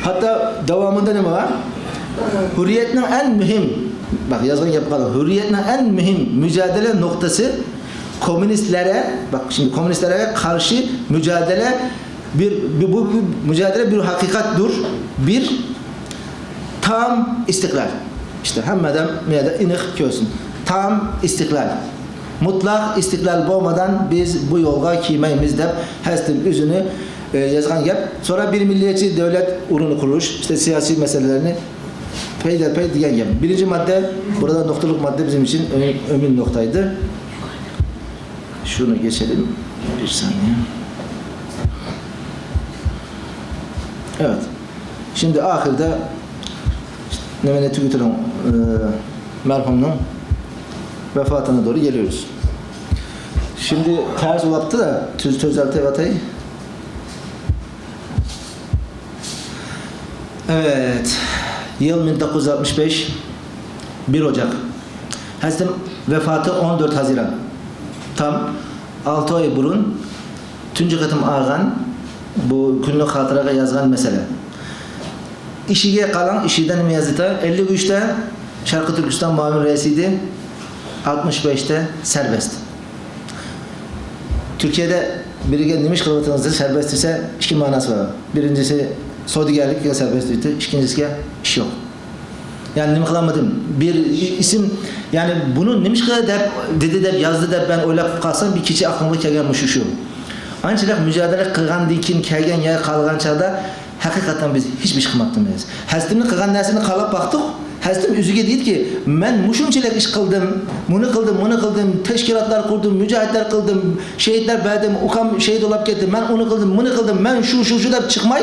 ھەتتا داۋامىدا نېمە بار؟ ھۆرىيەتنىڭ ئەڭ مۇھىم، باق، يازغان گەپ قالدى. ھۆرىيەتنىڭ ئەڭ مۇھىم مۇجادىلە نۇقتىسى كوممۇنىستلارغا، باق، شىمدى كوممۇنىستلارغا قارشى مۇجادىلە بىر، بۇ، بۇ، بۇ مۇجادىلە بىر ھەقىقەتتۇر، بىر تام ئىستىقلال. ئىشتە ھەممە ئادەم بۇ يەردە ئېنىق كۆرسۇن. تام ئىستىقلال. مۇتلەق ئىستىقلال بولمىغان بىز بۇ يولغا كىرمەيمىز دەپ ھەزرىتىم ئۆزىنى، ئە، يازغان گەپ. سورا بىر مىللەتچى دۆلەت ئورنىنى قۇرۇش، ئىشتە سىياسىي مەسىلىلەرنى پەيدە پەي دېگەن گەپ. بىرىنچى ماددە، بۇردا نۇقتىلىق ماددە بىزىم ئۈچۈن ئۆ-، ئۆمۈم نۇقتا ئىدى. شۇنى گېچەيلى. بىر سانىيە. ئەۋەت. شىمدى ئاخىردا نېمىنى تۈگىتىلىڭ، ئى، مەرھۇمنىڭ ۋەپاتىنا دورا گېلىۋېرىش. شىمدى تەرس بولاپتۇ-دا، تۈز-، تۈزەلتىۋاتاي. ئەۋەت. يىل مىڭ توققۇز يۈز ئاتمىش بەش، بىر ئوجاق. ھەزرىتىم ۋەپاتى ئون تۆت ھازىران. تام ئالتە ئاي بۇرۇن تۇنجى قېتىم ئالغان بۇ كۈنلۈك خاتىرىگە يازغان مەسىلە. ئىشىگە قالاڭ، ئىشىدا نېمە يازدى تا؟ ئەللىك ئۈچتە شەرقىي تۈركىستان مۇئاۋىن رەئىسى ئىدى، ئاتمىش بەشتە سەربەست. تۈركىيەدە بىرىگە نېمە ئىش قىلىۋاتىدىڭىز دېسە، سەربەست دېسە، ئىككى مەناسى بار. بىرىنچىسى سودىگەرلىك، سەربەست دەيدۇ، ئىككىنچىسىگە ئىش يوق. يەنى نېمە قىلالمىدىم؟ بىر ئىسىم، يەنى بۇنى نېمىشقا دەپ دېدى، دەپ يازدى دەپ مەن ئويلاپ قالسام، بىر كېچە ئاقلىمغا كەلگەن مۇشۇ شۇ. ئانچىلىك مۇجادىلە قىلغاندىن كېيىن كەلگەن يەرگە قالغان چاغدا ھەقىقەتەن بىز ھېچبىر ئىش قىلماپتىمىز. ھەزرىتىمنىڭ قىلغان نەرسىنى قالاپ باقتۇق. ھەزرىتىم ئۆزىگە دېدىكى، مەن مۇشۇنچىلىك ئىش قىلدىم، مۇنى قىلدىم، مۇنى قىلدىم، تەشكىلاتلار قۇردۇم، مۇجاھىدلار قىلدىم، شېھىتلەر بەردىم، ئۇكام شېھىت بولاپ كەتتى، مەن ئۇنى قىلدىم، مۇنى قىلدىم، مەن شۇ، شۇ، شۇ دەپ چىقماي،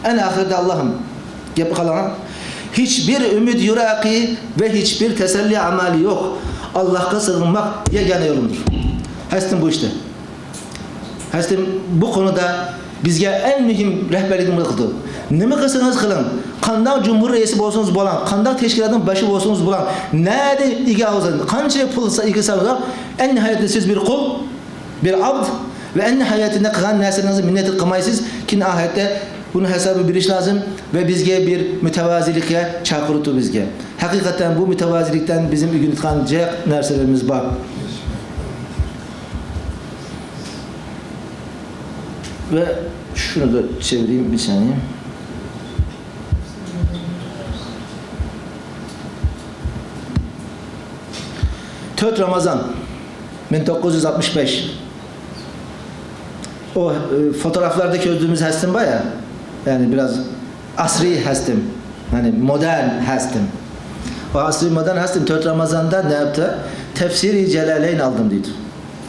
ئەنە ئاخىرىدا ئاللاھىم، گەپكە قاراڭ. ھېچبىر ئۈمىد يوراقى ۋە ھېچبىر تەسەللى ئامالى يوق. ئاللاھقا سىغىنماق يەگانە يولۇمدۇر. ھەزرىتىم بۇ ئىشتا. ھەزرىتىم بۇ قونۇدا بىزگە ئەڭ مۇھىم رەھبەرلىكنى قىلىدۇ. نېمە قىلسىڭىز قىلىڭ، قانداق جۇمھۇر رەئىسى بولسىڭىز بولۇڭ، قانداق تەشكىلاتنىڭ باشى بولسىڭىز بولۇڭ، نەدە ئىگە ئالسىڭىز، قانچىلىك پۇل ئىگە سالسىڭىز، ئەڭ نىھايەتتە سىز بىر قۇل، بىر ئابد ۋە ئەڭ نىھايەتتە قىلغان نەرسىلىرىڭىزنى مىننەت قىلمايسىز. كېيىن ئاخىرەتتە بۇنى ھېسابى بېرىش لازىم ۋە بىزگە بىر مۇتەۋازىلىككە چاقىرىدۇ بىزگە. ھەقىقەتەن بۇ مۇتەۋازىلىكتىن بىزنىڭ ئۆگىنىدىغان جىق نەرسىلىرىمىز بار. ۋە شۇنى دا چېۋىرەيلى بىر سانىيە. تۆت رامازان مىڭ توققۇز يۈز ئاتمىش بەش. O e, fotoğraflarda gördüğümüz Hestim var ya, yani biraz asri Hestim, yani modern Hestim. O asri modern Hestim dört Ramazan'da ne yaptı? Tefsiri Celaleyn aldım dedi.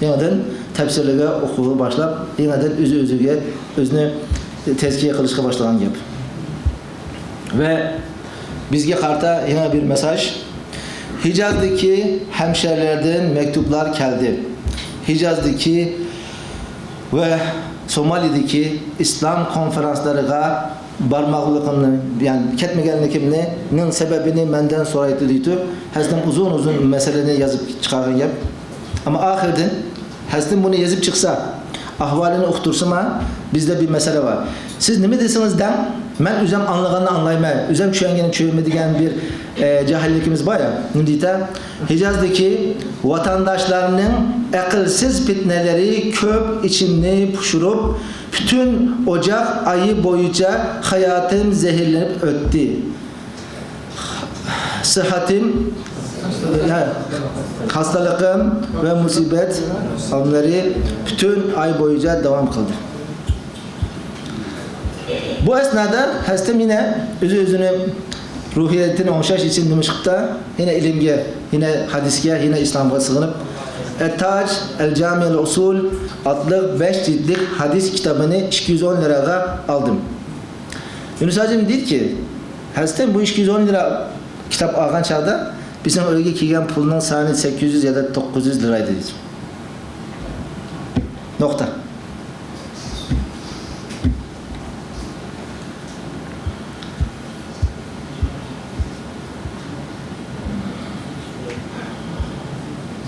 Yeniden tefsirlere okulu başlap, yeniden üzü üzüge özünü tezkiye kılışka başlayan gibi. Ve bizge karta yine bir mesaj. Hicazdaki hemşerilerden mektuplar geldi. Hicazdaki ve Somali'deki İslam konferanslarına barmaqlıqımnı, yani ketmegenlikimniň sebebini menden soraydı deydi. Hestim uzun uzun meseleni yazıp çıkargan gep. Ama ahirden Hestim bunu yazıp çıksa, ahvalini uqtursama, bizde bir mesele var. Siz nime deseňiz deň, men özüm anlaganını anlayman, özüm çüyengenini çüyenme degen bir e, cahillikimiz var ya. Ne deydi? Hicazdaki vatandaşlarınıñ akılsız fitneleri köp içimni puşurup, bütün ocak ayı boyunca hayatım zehirlenip ötti. Sıhhatim, ya, hastalıkım ve musibet alımları bütün ay boyunca devam kıldı. Bu esnada Hestim yine özü özünü ruhiyetini oňşaş için Dimişkte yine ilimge, yine hadiske, yine İslamga sığınıp, Et-Tac El-Cami El-Usul adlı beş ciltlik hadis kitabını iki yüz on liraga aldım. Yunus Hacım deydi ki, Hestim bu iki yüz on lira kitap algan çağda bizim öyle kelgen pulunun sanı sekiz yüz ya da dokuz yüz liraydı deydi. Nokta.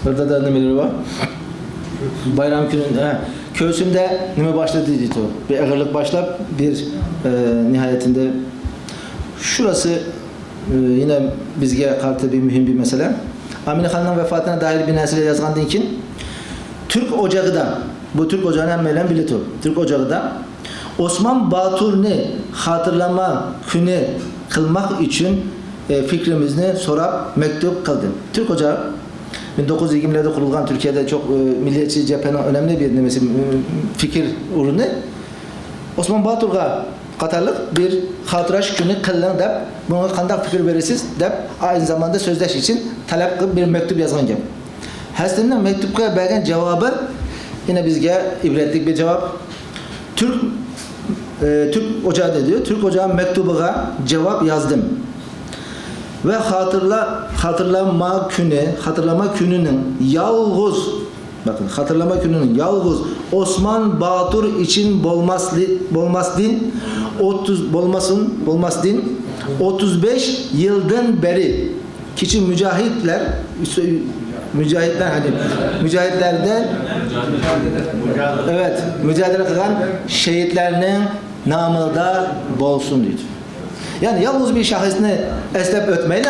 Burada da nemeleri var? Bayram gününde, ha, köğsümde neme başladı deydi o. Bir ağırlık başlap, bir e, nihayetinde şurası e, yine bizge kartı bir mühim bir mesele. Amine Hanım'ın vefatına dair bir nesile yazgandan keyin Türk Ocağı da, bu Türk Ocağı'nı hemmeyle bildi o. Türk Ocağı da Osman Batur'nu hatırlama günü kılmak için e, fikrimizni sorap mektup kıldı. Türk Ocağı bin dokuz yüz yirmilerde kurulgan Türkiye'de çok e, milliyetçi cephenin önemli bir nemesi, e, fikir ürünü. Osman Batur'ga qatarlıq bir xatıra şükürni qılın dep, bunga qandaq fikir beresiz dep, aynı zamanda sözleş için talep qılıp bir mektup yazgan gep. Hestimniň mektupga bergen cevabı yine bizge ibretlik bir cevap. Türk e, Türk Ocağı diyor. Türk Ocağı mektubuga cevap yazdım. Ve hatırla, hatırlama günü, hatırlama gününün yalğız, bakın, hatırlama gününün yalğız Osman Batur için bolmasli, bolmasdin, otuz, bolmasın, bolmasdin, otuz beş yıldan beri kiçi mücahitler, mücahitler hani mücahitlerde, evet, mücadele kılan şehitlerinin namı da bolsun diyor. Yani yalnız bir şahısını eslep ötmeyle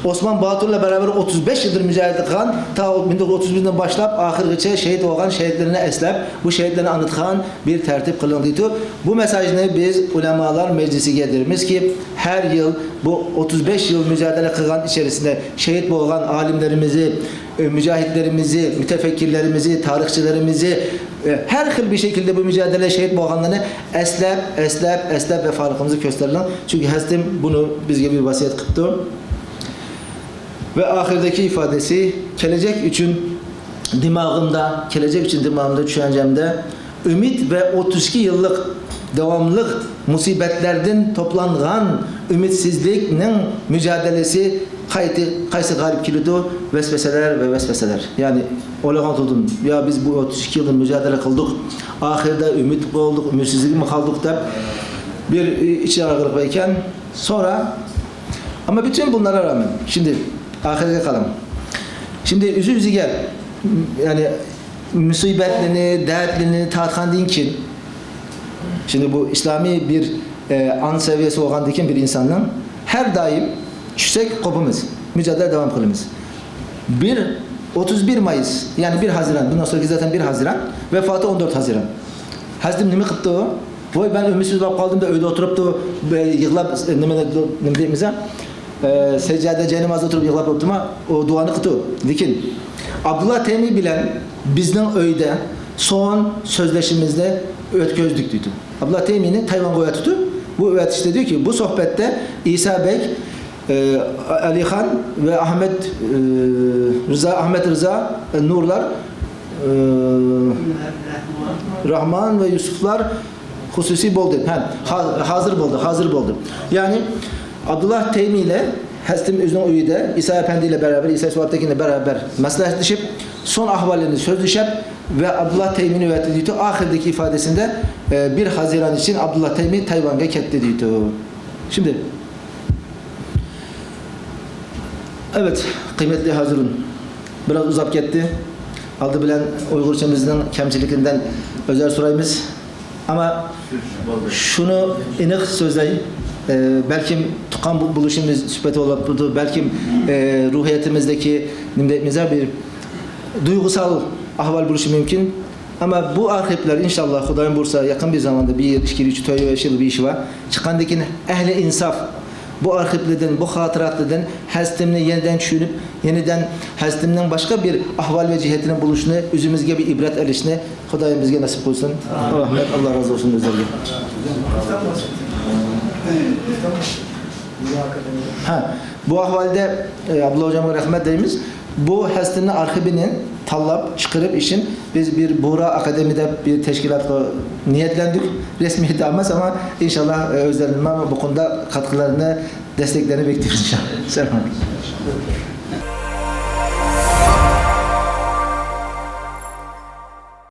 Osman Batur'la beraber otuz beş yıldır mücadele kılan, ta bin dokuz yüz otuz birden başlap ahırgıça şehit olan şehitlerini eslep, bu şehitlerini anıtkan bir tertip kılın diyor. Bu mesajını biz ulemalar meclisige beremiz ki, her yıl bu otuz beş yıl mücadele kılgan içerisinde şehit bolgan alimlerimizi, e, mücahitlerimizi, mütefekkirlerimizi, tarihçilerimizi, e, her hil bir şekilde bu mücadelede şehit bolganlarını eslep, eslep, eslep vefalıkımızı gösterelim. Çünkü Hestim bunu bizge bir vasiyet kıptı. Ve ahirdeki ifadesi, kelecek için dimağımda, kelecek için dimağımda, düşüncemde ümit ve otuz iki yıllık devamlılık musibetlerden toplanğan ümitsizlikniň mücadelesi qaytı, qaysı galip kelidu, vesveseler ve vesveseler. Yani, oylağan tutdum, ya biz bu otuz iki yıldır mücadele kıldık, ahirde ümit olduk, ümitsizlik mi kaldık dep bir içi ağırlık eken. Sonra, ama bütün bunlara rağmen, şimdi ahirete kalalım. Şimdi üzü üzüge, yani musibetlerini, dertlerini tartkandan keyin, şimdi bu İslami bir e, an seviyesi olgandan keyin bir insanın her daim düşsek kopumuz, mücadele devam kılımız. Bir otuz bir Mayıs, yani bir Haziran, bundan sonraki zaten bir Haziran, vefatı on dört Haziran. Hestim nime kıptı o? Voy, ben ümütsiz bolup kaldım da öyde oturup da, e, yıgılap, e, nime, nime deymiz ha? E, seccade, ceynamazda oturup yıgılap oturma, o duanı kıtı. Lekin Abdullah Temi bilen bizden öyde son sözleşimizde ئۆتكۈزدۈك دەيدۇ. ئابدۇللا تەيمىنى تايۋانغا ئەۋەتىپتۇ. بۇ ئەۋەتىشتە دەيدۇكى، بۇ سۆھبەتتە ئىسا بەگ، ئە، ئەلىخان ۋە ئەھمەد، ئە، رىزا، ئەھمەد رىزا، ئە، نۇرلار، ئە، راھمان ۋە يۈسۈفلار خۇسۇسىي بولدى. ھە، ھا-، ھازىر بولدى، ھازىر بولدى. يەنى ئابدۇللا تەيمىلەر ھەزرىتىم ئۆزىنىڭ ئۆيىدە ئىسا ئەپەندى بىلەن بەرابەر، ئىسا سوۋابتەكىن بىلەن بەرابەر مەسلىھەتلىشىپ، سون ئەھۋالىنى سۆزلىشىپ ۋە ئابدۇللا تەيمىنى ۋە دېيىتۇ ئاخىرىدىكى ئىفادىسىندە، ئە، بىر ھازىران ئۈچۈن ئابدۇللا تەيمىن تايۋانغا كەتتى دەيدۇ. شىمدى، ئەۋەت، قىيمەتلى ھازىرۇن، بىراز ئۇزاپ كەتتى. ئالدى بىلەن ئۇيغۇرچىمىزنىڭ كەمچىلىكىدىن ئۆزەر سورايمىز. ئەمما شۇنى ئېنىق سۆزلەي، ئە، بەلكىم تۇغقان بو-، بولۇشىمىز سۈپەتى بولۇپ تۇرىدۇ، بەلكىم، ئە، روھىيىتىمىزدىكى، نېمە دەيمىز، بىر دۇيغۇسال ئەھۋال بولۇشى مۇمكىن. ئەمما بۇ ئارخىپلار، ئىنشاللا، خۇدايىم بۇيرۇسا، يېقىن بىر زاماندا، بىر يىل، ئىككى يىل، ئۈچ يىل، تۆت يىل، بەش يىل، بىر يىل ۋە چىققاندىن كېيىن ئەھلى ئىنساف بۇ ئارخىپلىرىدىن، بۇ خاتىراتلىرىدىن ھەزرىتىمنى يېنىدىن چۈشىنىپ، يېنىدىن ھەزرىتىمنىڭ باشقا بىر ئەھۋال ۋە جەھەتىنىڭ بولۇشىنى، ئۆزىمىزگە بىر ئىبرەت ئېلىشنى خۇدايىم بىزگە نېسىپ قىلسۇن. رەھمەت، ئاللا رازى بولسۇن ئۆزلىرىگە. ھە، بۇ ئەھۋالدا، ئە، ئابدۇللا ھوجامغا رەھمەت دەيمىز. بۇ ھەزرىتىمنىڭ ئارخىپىنى تاللاپ چىقىرىپ ئىشىن بىز بىر بۇرا ئاكادېمىيە دەپ بىر تەشكىلاتقا نىيەتلەندۇق. رەسمىيەتتە ئەمەس، ئەمما ئىنشاللا، ئە، ئۆزلىرىنىڭ بۇ قونۇدا قاتقىلىرىنى، دەستەكلىرىنى بېكىتىمىز ئىنشاللا. سالام.